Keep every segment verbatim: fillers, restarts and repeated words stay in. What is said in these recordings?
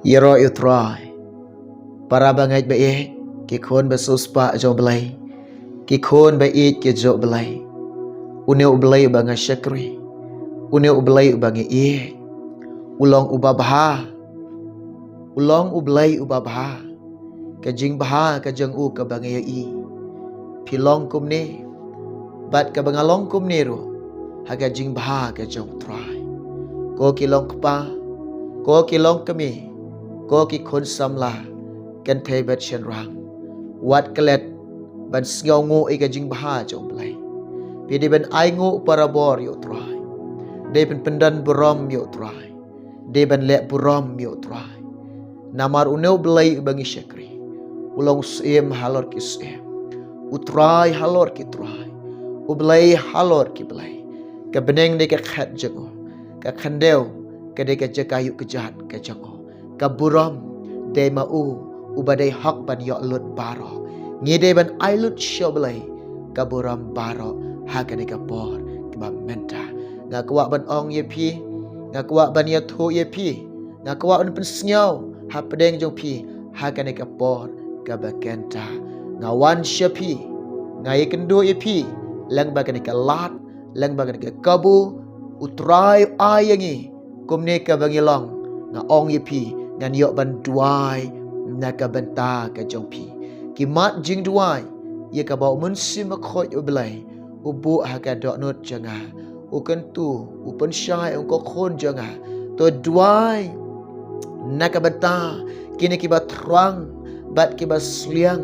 Ïaroh ïa u Trai. Para bangeit ba ïeit, ki khun ba siewspah jong u Blei, ki khun ba ïeit ki jong u Blei. Une u Blei uba nga shakri, une u Blei uba nga ïeit, u long uba bha, u long u Blei uba bha. Ka jingbha ka jong u kaba nga ïohi, phi long kumne, bad kaba nga long kumne ruh ha ka jingbha ka jong u Trai. Ko ki long kpa, ko ki long kmie, ko ki khun samla, kynthei bad shynrang, wat klet ban sngewnguh ïa ka jingbha jong u Blei. Phi dei ban ainguh barabor ïa u Trai, dei ban pyndonburom ïa u Trai, dei ban leh burom ïa u Trai. Namar une u Blei uba ngi shakri, u long u Syiem halor ki syiem, u Trai halor ki trai, u Blei halor ki blei. Ka bneng dei ka khet jong u, ka khyndew ka dei ka jaka ïuh kjat ka jong u. Ka burom dei ma u uba dei hok ban ïoh lut baroh. Ngi dei ban ai lut sha u Blei ka burom baroh ha kane ka por kaba mynta. Nga kwah ban ong ïa phi, nga kwah ban ïathuh ïa phi, nga kwah ban pynsngew hapdeng jong phi ha kane ka por kaba kynta. Nga wan sha phi, nga ïakynduh ïa phi lyngba kane ka lad, lyngba kane ka kabu. U Trai u ai ïa ngi kumne kaba ngi long. Nga ong ïa phi, ngan ïoh ban duwai na ka bynta ka jong phi. Ki mat jingduwai ïa kaba u Mynsiem Bakhuid u Blei u buh ha ka dohnud jong nga, u kyntu, u pynshai ïa u khun jong nga. To duwai na ka bynta kine kiba thrang bad kiba sliang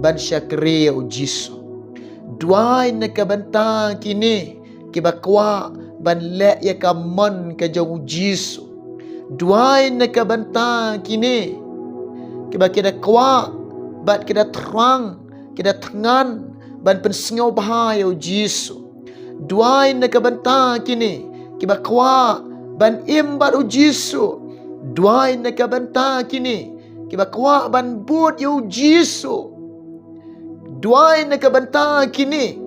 ban shakri ïa u Jisu. Duwai na ka bynta kine kiba kwah ban leh ïa ka mon ka jong u Jisu. Duwai na ka bynta kine kiba ki da kwah bad ki da thrang, ki da thngan ban pynsngewbha ïa u Jisu. Duwai na ka bynta kine kiba kwah ban im bad u Jisu. Duwai na ka bynta kine kiba kwah ban bud ïa u Jisu. Duwai na ka bynta kine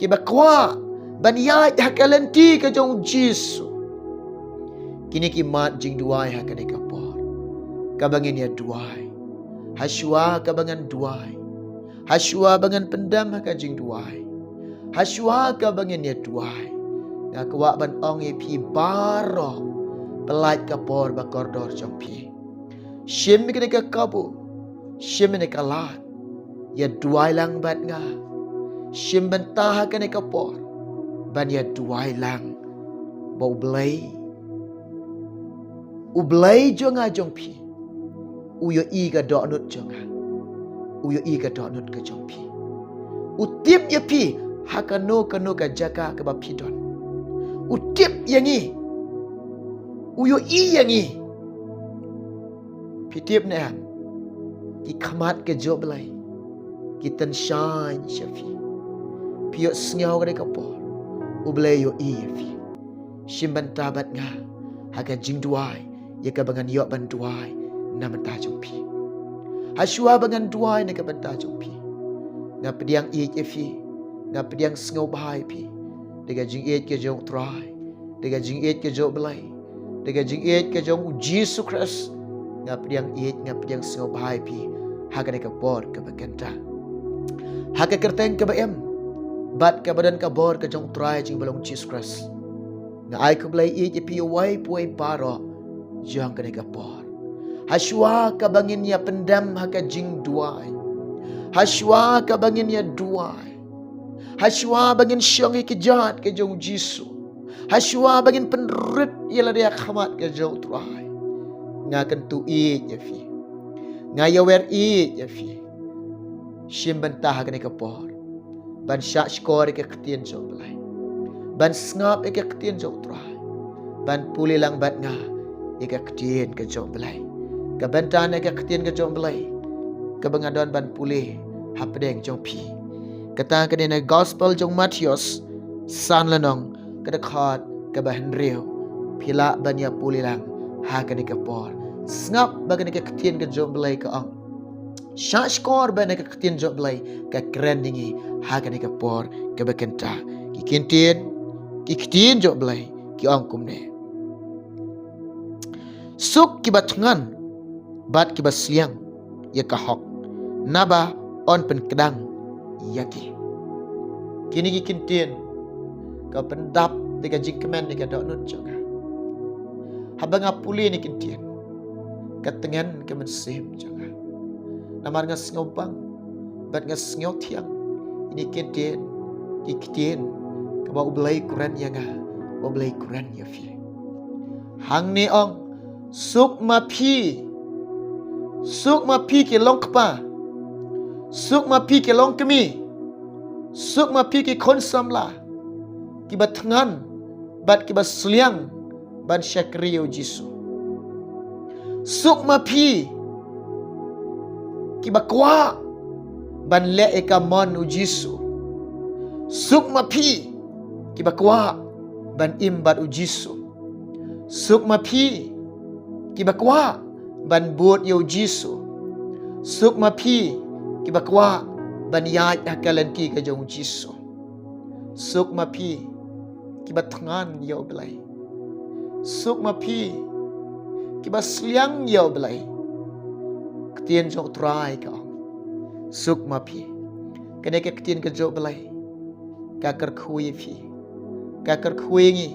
kiba kwah ban ïaid ha ka lynti ka jong u Jisu. Kine ki mat jingduwai ha kane ka por kaba ngin ïa duwai. Hashwa kaba ngan duwai, hashwa ba ngan pyndem ha ka jingduwai, hashwa kaba ngin ïa duwai, nga kwah ban ong ïa phi baroh, pyllait ka por ba kordor jong phi. Shim kane ka kabu, shim kane ka lad, ïa duwai lang bad nga. Shim bynta ha kane ka por ban ïa duwai lang ba u Blei, u Blei jong nga jong phi, u ïohi ka dohnud jong nga, u ïohi ka dohnud ka jong phi. U tip ïa phi ha kano kano ka jaka kaba phi don. U tip ïa ngi, u ïohi ïa ngi. Phi tip ne em, ki khmat ka jong u Blei ki tynshaiñ sha phi. Phi ïohsngew kane ka por, u Blei u ïohi ïa phi. Shim bynta bad nga ha ka jingduwai ïa kaba ngan ïoh ban duwai na bynta jong phi. Hashwa ba ngan duwai na ka bynta jong phi, nga pdiang ïeit ïa phi, nga pdiang sngewbha ïa phi da ka jingïeit ka jong u Trai, da ka jingïeit ka jong u Blei, da ka jingïeit ka jong u Jisu Khrist. Nga pdiang ïeit, nga pdiang sngewbha ïa phi ha kane ka por kaba kynta, ha ka kyrteng kaba im bad kaba don ka bor ka jong u Trai jong ngi ba long Jisu Khrist. Nga ai khublei ïeit ïa phi uwei pa uwei baroh jong kane ka por. Hashwa kaba ngin ïa pyndem ha ka jingduwai, hashwa kaba ngin ïa duwai, hashwa ba ngin shong ïa ka kjat ka jong u Jisu, hashwa ba ngin pynrit ïa lade ha khmat ka jong u Trai, nga kyntu ïeit ïa phi, nga ïawer ïeit ïa phi. Shim bynta ha kane ka por ban shahshkor ïa ka ktien jong u Blei, ban sngap ïa ka ktien jong u Trai, ban pule lang bad nga ïa ka ktien ka jong u Blei. Ka bynta na ka ktien ka jong u Blei kaba nga don ban pule hapdeng jong phi, kata ka dei na gospel jong u Mathaios san lynnong, ka dkhot kaba hynriew. Phi lah ban ïa pule lang ha kane ka por. Sngap ba kane ka ktien ka jong u Blei ka ong, shahshkor ba na ka ktien jong u Blei ka kren ïa ngi ha kane ka por kaba kynta. Ki ktien, ki ktien jong u Blei ki ong kumne: Suk kiba thngan bad kiba sliang ïa ka hok, naba yn pynkdang ïa ki. Kine ki kyntien ka pyndap da ka jingkmen ïa ka dohnud jong nga. Haba nga pule ïa kine ki kyntien, ka tngen ka mynsiem jong nga. Namar nga sngewbang bad nga sngewthiang ïa kine ki kyntien, ki kyntien kaba U Blei u kren ïa nga, U Blei u kren ïa phi. Hangne ong, suk ma phi, suk ma phi ki longkpa, suk ma phi ki longkmie, suk ma phi ki khun samla kiba thngan bad kiba sliang ban shakri ïa U Jisu. Suk ma phi kiba kwah ban leh ïa ka mon U Jisu. Suk ma phi kiba kwah ban im bad U Jisu. Suk ma phi kiba kwah ban bud ïa U Jisu. Suk ma phi kiba kwah ban ïaid ha ka lynti ka jong U Jisu. Suk ma phi kiba thngan ïa U Blei. Suk ma phi kiba sliang ïa U Blei. Ktien jong U Trai ka ong, suk ma phi. Kane ka ktien ka jong U Blei ka kyrkhu ïa phi, ka kyrkhu ïa ngi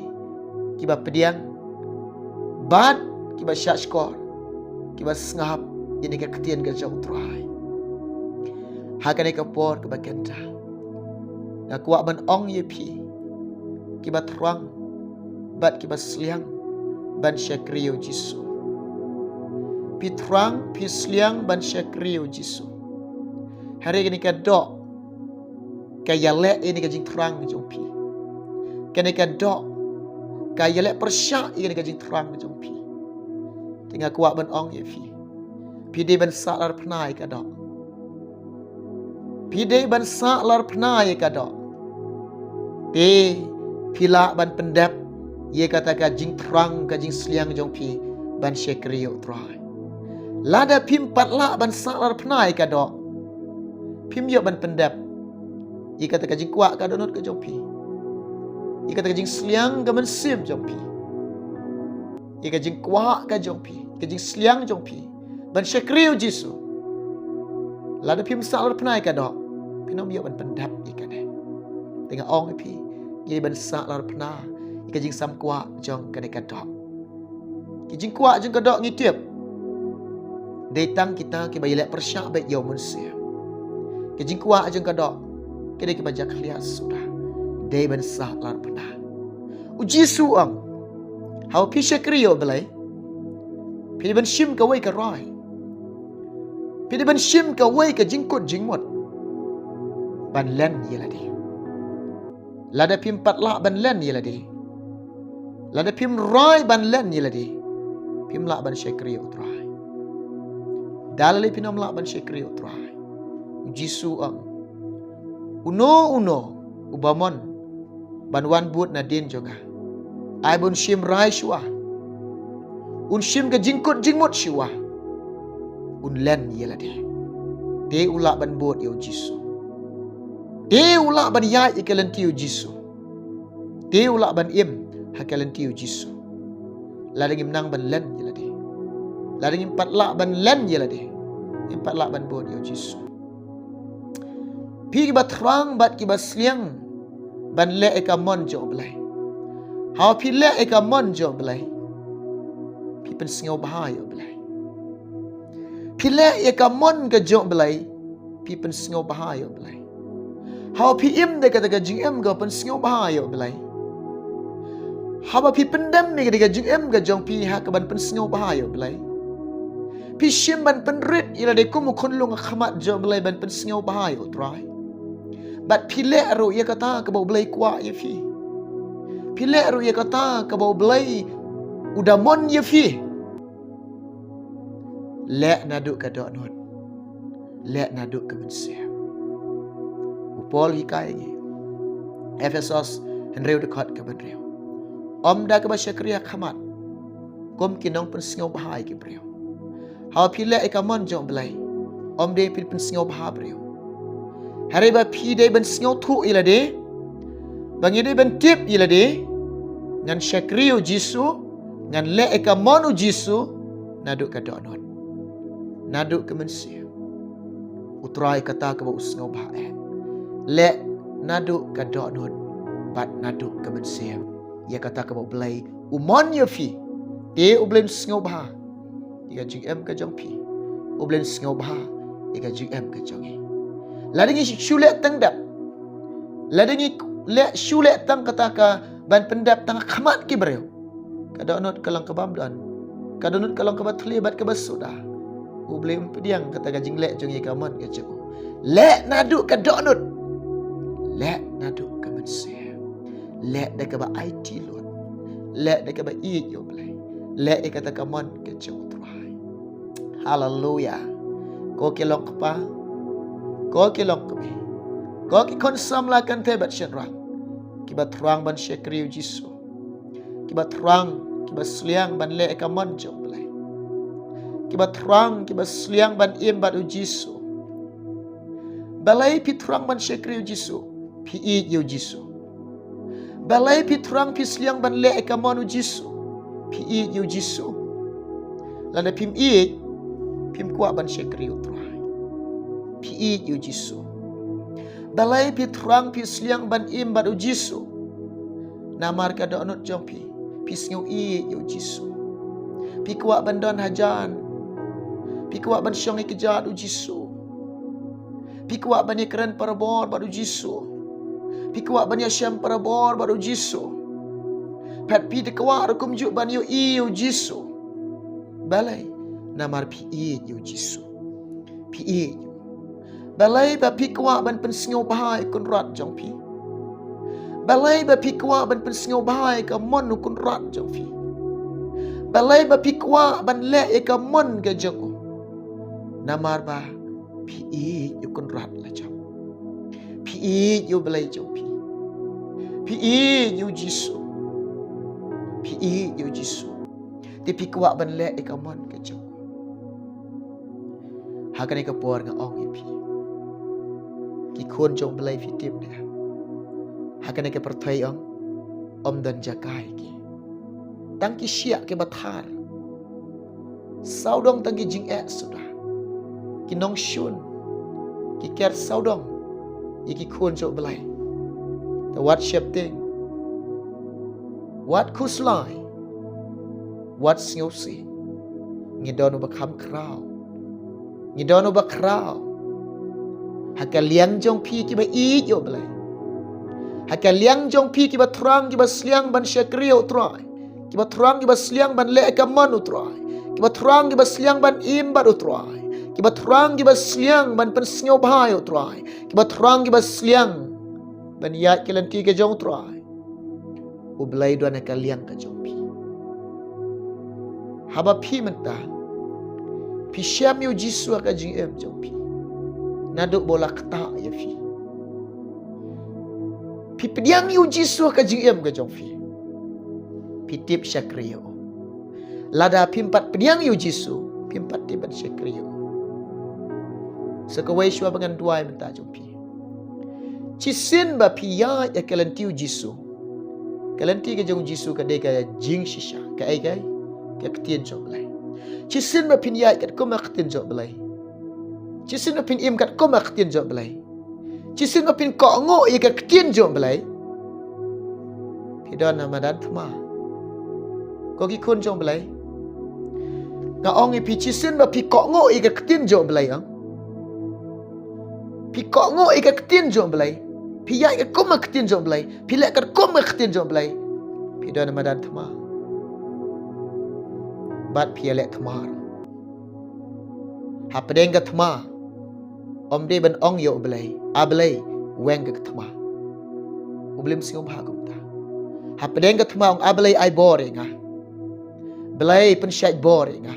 kiba pdiang bad kiba shahshkor, kiba sngap ïa kane ka ktien ka jong U Trai. Ha kane ka por kaba kynta, nga kwah ban ong ïa phi kiba thrang bad kiba sliang ban shakri ïa U Jisu. Phi thrang, phi sliang ban shakri ïa U Jisu. Hynrei kane ka doh ka ïaleh ïa kane ka jingthrang jong phi. Kane ka doh ka ïaleh pyrshah ïa kane ka jingthrang jong phi. Te nga kwah ban ong ïa phi, phi dei ban sah larphna ïa ka doh. Phi dei ban sah larphna ïa ka doh. Te phi lah ban pyndep ïa kata ka jingthrang, ka jingsliang jong phi ban shakri ïa U Trai. Lada phim pat lah ban sah larphna ïa ka doh, phim ïoh ban pyndep ïa kata ka jingkwah ka dohnud ka jong phi, ïa kata ka jingsliang ka mynsiem jong phi, ïa ka jingkwah ka jong phi, ïa ka jingsliang jong phi ban shakri ïa U Jisu. Lada phim sah larphna ïa ka doh, phin ym ïoh ban pyndep ïa kane. Te nga ong ïa phi, ngi dei ban sah larphna ïa ka jingsamkwah jong kane ka doh. Ki jingkwah jong ka doh ngi tip, dei tang kita kiba ïaleh pyrshah beit ïa U Mynsiem. Ki jingkwah jong ka doh ki dei kiba jakhlia suda. Dei ban sah larphna. U Jisu u ong, haba phi shakri ïa U Blei, phi dei ban shim kawei ka rai, phi dei ban shim kawei ka jingkut jingmut ban len ïa lade. Lada phim pat lah ban len ïa lade, lada phim rai ban len ïa lade, phim lah ban shakri ïa U Trai. Da lade phin ym lah ban shakri ïa U Trai. U Jisu u ong, uno uno uba mon ban wan bud nadien jong nga, ai ba un shim rai shuwa, un shim ka jingkut jingmut shuwa, un len ïa lade. Te u lah ban bud ïa U Jisu. Te u lah ban ïaid ïa ka lynti U Jisu. Te u lah ban im ha ka lynti U Jisu. Lada ngim nang ban len ïa lade, lada ngim pat lah ban len ïa lade, ngim pat lah ban bud ïa U Jisu. Phi kiba thrang bad kiba sliang ban leh ïa ka mon jong U Blei. Haba phi leh ïa ka mon jong U Blei, phi pynsngewbha ïa U Blei. Phi leh ïa ka mon ka jong U Blei, phi pynsngewbha ïa U Blei. Haba phi im da kata ka jingim ka pynsngewbha ïa U Blei, haba phi pyndem ïa kata ka jingim ka jong phi ha kaban pynsngewbha ïa U Blei, phi shim ban pynrit ïa lade kum u khunlung ha khmat jong U Blei ban pynsngewbha ïa U Trai. Bad phi leh ruh ïa kata kaba U Blei u kwah ïa phi. Phi leh ruh ïa kata kaba U Blei u da mon ïa phi. Leh naduh ka dohnud, leh naduh ka mynsiem. U Paul u hikai ïa ngi, Ephesos hynriew dkhot kaba hynriew, ym da kaba shakri ha khmat kum ki nongpynsngewbha ïa ki briew. Haba phi leh ïa ka mon jong U Blei, ym dei phin pynsngewbha briew. Hynrei ba phi dei ban sngewthuh ïa lade, ba ngi dei ban tip ïa lade, ngan shakri ïa U Jisu, ngan leh ïa ka mon U Jisu naduh ka dohnud. naduh ka mynsiem. U Trai kata kaba u sngewbha eh. Leh naduh ka dohnud bad naduh ka mynsiem ïa kata kaba U Blei u mon ïa phi. Te U Blei un sngewbha ïa ka jingim ka jong phi. U Blei un sngewbha ïa ka jingim ka jong ngi. Lada ngi shu leh tang dep, lada ngi leh shu leh tang kata ka ban pyndep tang ha khmat ki briew, ka dohnud ka long kaba ym don. Ka dohnud ka long kaba thylli bad kaba suda. U Blei um pdiang kata ka jingleh jong ngi ïa ka mon ka jong u. Leh naduh ka dohnud. Leh naduh ka mynsiem. Leh da kaba aiti lut. Leh da kaba ïeit ïa U Blei. Leh ïa kata ka mon ka jong U Trai. Haleluya. Ko ki long kpa, ko ki long kmie, ko ki khun samla kynthei bad shynrang kiba thrang ban shakri ïa U Jisu, kiba thrang, kiba sliang ban leh ïa ka mon jong U Blei, kiba thrang, kiba sliang ban im bad U Jisu. Balei phi thrang ban shakri ïa U Jisu? Phi ïeit ïa U Jisu. Balei phi thrang, phi sliang ban leh ïa ka mon U Jisu? Phi ïeit ïa U Jisu. Lada phim ïeit, phim kwah ban shakri ïa U Trai. Phi ïeit ïa U Jisu. Balei phi thrang, phi sliang ban im bad U Jisu? Namar ka dohnud jong phi, phi sngew ïeit ïa U Jisu. Phi kwah ban don hajan. Phi kwah ban shong ïa ka kjat U Jisu. Phi kwah ban ïakren barabor bad U Jisu. Phi kwah ban ïashem barabor bad U Jisu. Phet phi da kwah ruh kumjuh ban ïohi ïa U Jisu. Balei? Namar phi ïeit ïa U Jisu. Phi ïeit. Balei ba phi kwah ban pynsngewbha ïa u kynrad jong phi? Balei ba phi kwah ban pynsngewbha ïa ka mon u kynrad jong phi? Balei ba phi kwah ban leh ïa ka mon ka jong u? Namar ba phi ïeit ïa u kynrad la jong. Phi ïeit ïa U Blei jong phi. Phi ïeit ïa U Jisu. Phi ïeit ïa U Jisu. Te phi kwah ban leh ïa ka mon ka jong u. Ha kane ka por nga ong ïa phi, ki khun jong U Blei, phi tip ne? Ha kane ka pyrthei ong, ym don jaka ïa ki. Tang ki shiah kiba thar. Sawdong tang ki jingeh suda, ki nongshun, ki ker sawdong ïa ki khun jong U Blei. Te wat sheptieng, wat khuslai, wat sngewsih. Ngi don uba kham khraw. Ngi don uba khraw. Ha ka liang jong phi kiba ïeit ïa U Blei, ha ka liang jong phi kiba thrang, kiba sliang ban shakri ïa U Trai, kiba thrang, kiba sliang ban leh ka mon U Trai, kiba thrang, kiba sliang ban im bad U Trai, kiba thrang, kiba sliang ban pynsngewbha ïa U Trai, kiba thrang, kiba sliang ban ïaid ki lynti ka jong U Trai. U Blei don ha ka liang ka jong phi. Haba phi mynta phi shem ïa U Jisu ha ka jingim jong phi, naduh ba u la ktah ïa phi, phi pdiang ïa U Jisu ha ka jingim ka jong phi, phi tip shakri ïa u. Lada phim pat pdiang ïa U Jisu, phim pat tip ban shakri ïa u. Sa kawei shuwa ba ngan duwai mynta jong phi. Shisien ba phi ïaid ha ka lynti U Jisu, ka lynti ka jong U Jisu ka dei ka jingshisha, kaei kaei? Ka ktien jong U Blei. Shisien ba phin ïaid katkum ka ktien jong U Blei, shisien ba phin im katkum ka ktien jong U Blei, shisien ba phin kohnguh ïa ka ktien jong U Blei, phi don ha madan thma. Ko ki khun jong U Blei, nga ong ïa phi, shisien ba phi kohnguh ïa ka ktien jong U Blei, ong, phi kohnguh ïa ka ktien jong U Blei, phi ïaid katkum ka ktien jong U Blei, phi leh katkum ka ktien jong U Blei, phi don ha madan thma. Bad phi ïaleh thma. Hapdeng ka thma, ym dei ban ong ïa U Blei, A Blei, weng ka thma. U Blei um sngewbha kumta. Hapdeng ka thma ong, A Blei, ai bor ïa nga. Blei, pynshait bor ïa nga.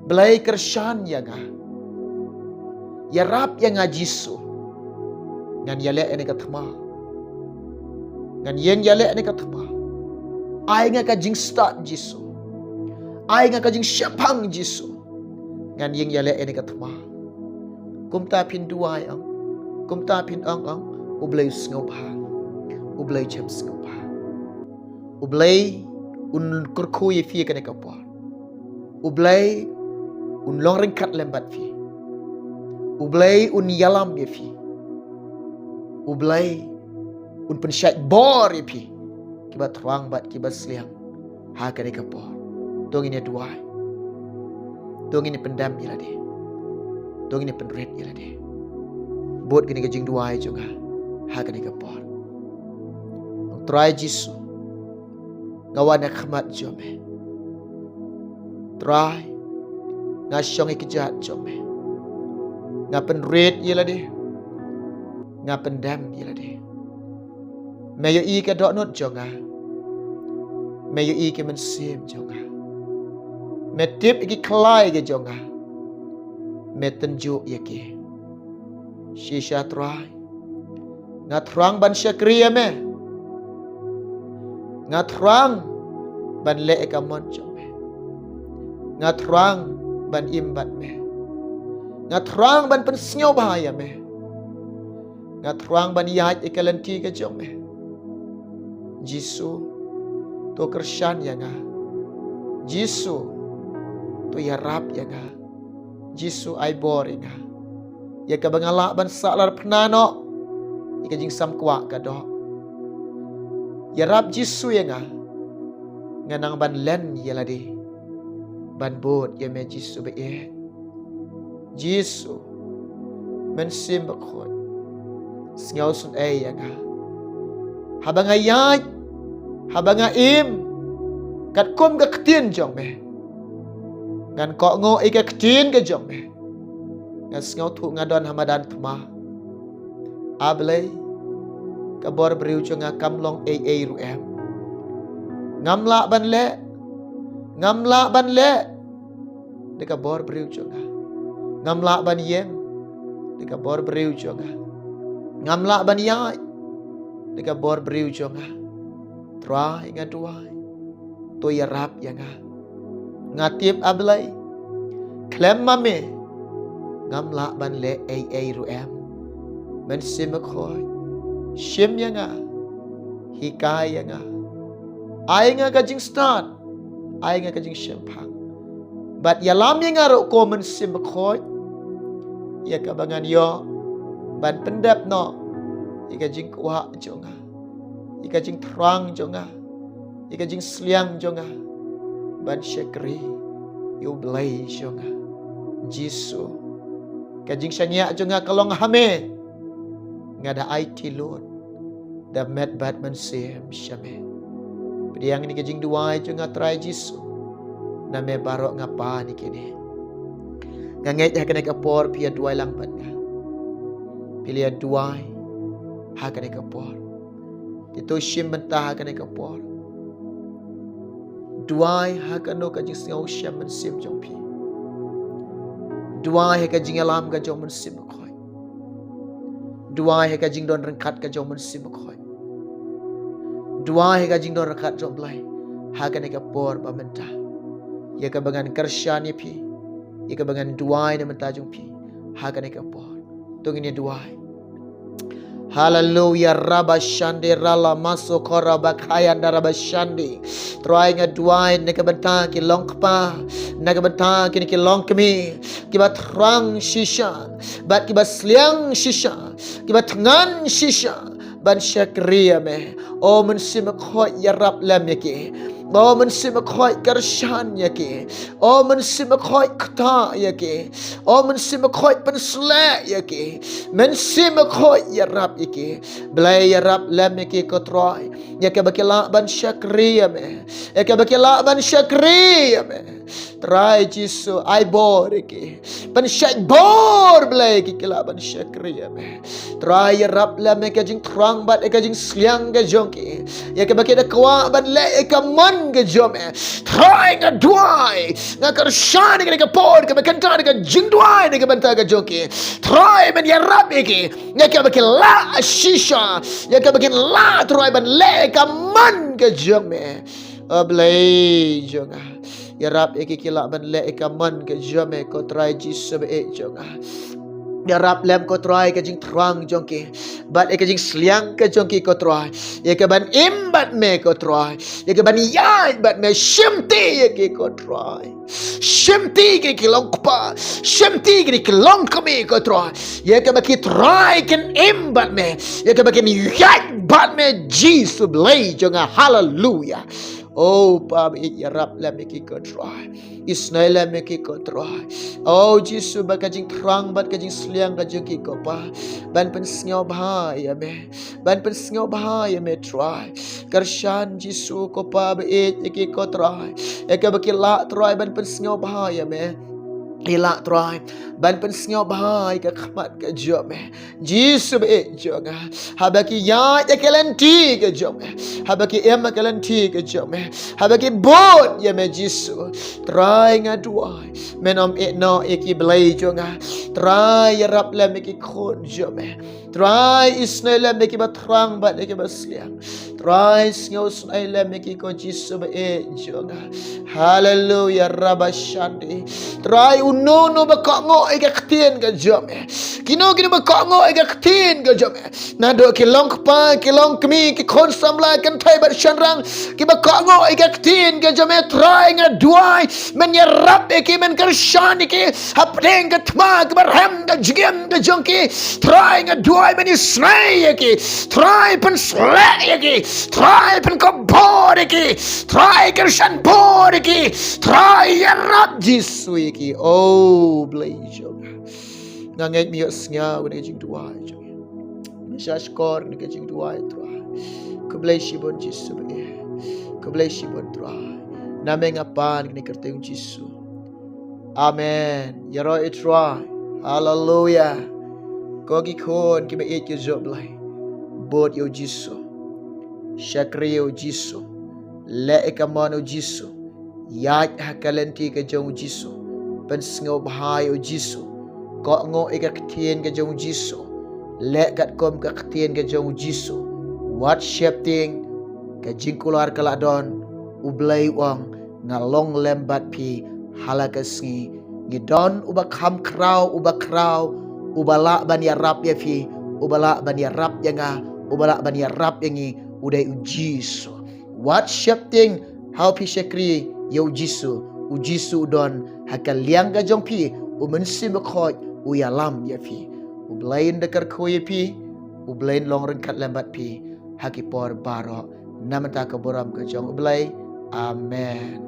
Blei, kyrshan ïa nga. Ïarap ïa nga Jisu. Ngan ïaleh ïa kane ka thma. Ngan ïeng ïaleh ïa kane ka thma. Ai nga ka jingstad Jisu. Ai nga ka jingshemphang Jisu. Ngan ïeng ïaleh ïa kane ka thma. Kumta phin duwai, ong, kumta phin ong, ong, U Blei u sngewbha. U Blei u jem sngewbha. U Blei un kyrkhu ïa phi ha kane ka por. U Blei Un long ryngkat lem bad phi. U Blei un ïalam ïa phi. U Blei un pynshait bor ïa phi, kiba thrang bad kiba sliang ha kane ka por. To ngin ïa duwai. To ngin ïa pyndem ïa lade. To ngin ïa pynrit ïa lade. Bud kane ka jingduwai jong nga ha kane ka por. Trai Jisu, nga wan ha khmat jong me. Trai, nga shong ha kjat jong me. Nga pynrit ïa lade. Nga pyndem ïa lade. Me ïohi ka dohnud jong nga. Me ïohi ka mynsiem jong nga. Me tip ïa ki khlai ka jong nga. Me tynjuh ïa ki. Shisha Trai, nga thrang ban shakri ïa me. Nga thrang ban leh ïa ka mon jong me. Nga thrang ban im bad me. Nga thrang ban pynsngewbha ïa me. Nga thrang ban ïaid ïa ka lynti ka jong me. Jisu, to kyrshan ïa nga. Jisu, to ïarap ïa nga. Jisu, ai bor ïa nga. Ïa kaba nga lah ban sahlad phna noh ïa ka jingsam kwah ka doh. Ïarap Jisu ïa nga. Nga nang ban len ïa lade ban bud ïa me Jisu ba ïeit. Jisu, Mynsiem Bakhuid, sngewsynei ïa nga. Haba nga ïaid, haba nga im katkum ka ktien jong me, ngan kohnguh ïa ka ktien ka jong me. Nga sngewthuh nga don ha madan thma. A Blei, ka bor briew jong nga kam long ei ei ruh em. Ngam lah ban leh, ngam lah ban leh da ka bor briew jong nga. Ngam lah ban ïeng da ka bor briew jong nga. Ngam lah ban ïaid da ka bor briew jong nga. Trai, nga duwai, to ïarap ïa nga. Nga tip, A Blei, khlem ma me ngam lah ban leh ei ei ruh em. Mynsiem Bakhuid, shim ïa nga, hikai ïa nga, ai nga ka jingstad, ai nga ka jingshemphang. Bad ïalam ïa nga ruh, ko Mynsiem Bakhuid, ïa kaba ngan ïoh ban pyndep noh ïa ka jingkwah jong nga, ïa ka jingthrang jong nga, ïa ka jingsliang jong nga ban shakri ïa U Blei jong nga. Jisu, ka jingshaniah jong nga ka long ha me. Nga da aiti lut da met bad mynsiem sha me. Pdiang ïa kane ka jingduwai jong nga, Trai Jisu. Na me baroh nga pan ïa kine. Nga ngeit ha kane ka por phi ïa duwai lang bad nga. Phi la ïa duwai ha kane ka por. Te to shim bynta ha kane ka por. Duwai ha kano ka jingsngew shem mynsiem jong phi. Duwai ha ka jingïalam ka jong Mynsiem Bakhuid. Duwai ha ka jingdon ryngkat ka jong Mynsiem Bakhuid. Duwai ha ka jingdon ryngkat jong U Blei ha kane ka por ba mynta. Ïa kaba ngan kyrshan ïa phi, ïa kaba ngan duwai na bynta jong phi ha kane ka por. To ngin ïa duwai. Haleluya, raba shande rala maso kora bakhayan da raba shande. Trai, nga duwai na ka bynta ki longkpa, na ka bynta kine ki longkmie, kiba thrang shisha bad kiba sliang shisha, kiba thngan shisha ban shakri ïa me. O Mynsiem Bakhuid, ïarap lem ïa ki. O Mynsiem Bakhuid, kyrshan ïa ki. O Mynsiem Bakhuid, ktah ïa ki. O Mynsiem Bakhuid, pynsleh ïa ki. Mynsiem Bakhuid, ïarap ïa ki. Blei, ïarap lem ïa ki, ko Trai, ïa kaba ki lah ban shakri ïa me, ïa kaba ki lah ban shakri ïa me. Trai Jisu, ai bor ïa ki. Pynshait bor, Blei, ïa ki, ki lah ban shakri ïa me. Trai, ïarap lem ïa ka jingthrang bad ïa ka jingsliang ka jong ki, ïa kaba ki da kwah ban leh ïa ka mon ka jong me. Trai, nga duwai, nga kyrshan ïa kane ka por kaba kynta da ka jingduwai na ka bynta ka jong ki. Trai, men ïarap ïa ki, ïa kaba ki lah shisha, ïa kaba kin lah, Trai, ban leh ïa ka mon ka jong me. O Blei jong nga, ïarap ïa ki, ki lah ban leh ïa ka mon ka jong me, ko Trai Jisu ba ïeit jong nga. Ïarap lem ko Trai ka jingthrang jong ki bad ïa ka jingsliang ka jong ki ko Trai, ïa ka ban im bad me ko Trai, ïa ka ban ïaid bad me. Shimti ïa ki ko Trai. Shimti ki ki long kpa, shimti ki ki long kmie ko Trai, ïa ka ba ki Trai kin im bad me, ïa ka ba kin ïaid bad me. Jisu Blei jong nga, haleluya. O Pa ba ïeit, ïarap lem ïa ki ko Trai, isynei lem ïa ki ko Trai. O Jisu, ba ka jingthrang bad ka jingsliang ka jong ki ko Pa ban pynsngewbha ïa me, ban pynsngewbha ïa me Trai. Kyrshan Jisu ko Pa ba ïeit ïa ki ko Trai, ïa ka ba ki lah Trai ban pynsngewbha ïa me, ki lah Trai ban pynsngewbha ïa ka khmat ka jong me. Jisu ba ïeit jong nga, haba ki ïaid ïa ka lynti ka jong me, haba ki im ïa ka lynti ka jong me, haba ki bud ïa me Jisu, Trai nga duwai, men ym ïehnoh ïa ki Blei jong nga. Trai ïarap lem ïa ki khun jong me. Trai isynei lem ïa ki ba thrang bad ïa ki ba sliang. Trai sngewsynei lem ïa ki ko Jisu ba ïeit jong nga. Haleluya, rabashandi. Trai uno uno ba kohnguh ïa ka ktien ka jong me, kino kino ba kohnguh ïa ka ktien ka jong me, naduh ki long kpa, ki long kmie, ki khun samla, kynthei bad shynrang, ki ba kohnguh ïa ka ktien ka jong me, Trai nga duwai, men ïarap ïa ki, men kyrshan ïa ki hapdeng ka thma ka ba rhem, ka jingim ka jong ki. Trai nga duwai, men isynei ïa ki. Trai pynsleh ïa ki. Trai pynkupbor ïa ki. Trai kyrshan bor ïa ki. Trai ïarap Jisu ïa ki. O Blei jong nga, nga ngeit me ïohsngew ïa ka jingduwai jong nga. Me shahshkor ïa ka jingduwai Trai. Khublei shibun Jisu ba ïeit. Khublei shibun Trai. Na me nga pan ïa kane ha ka kyrteng Jisu. Amen. Ïaroh ïa u Trai. Haleluya. Ko ki khun ki ba ïeit ki jong U Blei, bud ïa u Jisu. Shakri ïa u Jisu. Leh ïa ka mon u Jisu. Ïaid ha ka lynti ka jong u Jisu. Pynsngewbha ïa u Jisu. Kohnguh ïa ka ktien ka jong u Jisu. Leh katkum ka ktien ka jong u Jisu. Wat sheptieng, ka jingkular ka la don. U Blei u ong, nga long lem bad phi ha la ka sngi. Ngi don uba kham khraw, uba khraw, uba lah ban ïarap ïa phi, uba lah ban ïarap ïa nga, uba lah ban ïarap ïa ngi, u dei u Jisu. Wat sheptieng ha u phi shakri ïa u Jisu. U Jisu u don ha ka liang ka jong phi, u Mynsiem Bakhuid u ïalam ïa phi. U Blei un da kyrkhu ïa phi, U Blei un long ryngkat lem bad phi ha ki por baroh. Na bynta ka burom ka jong U Blei. Amen.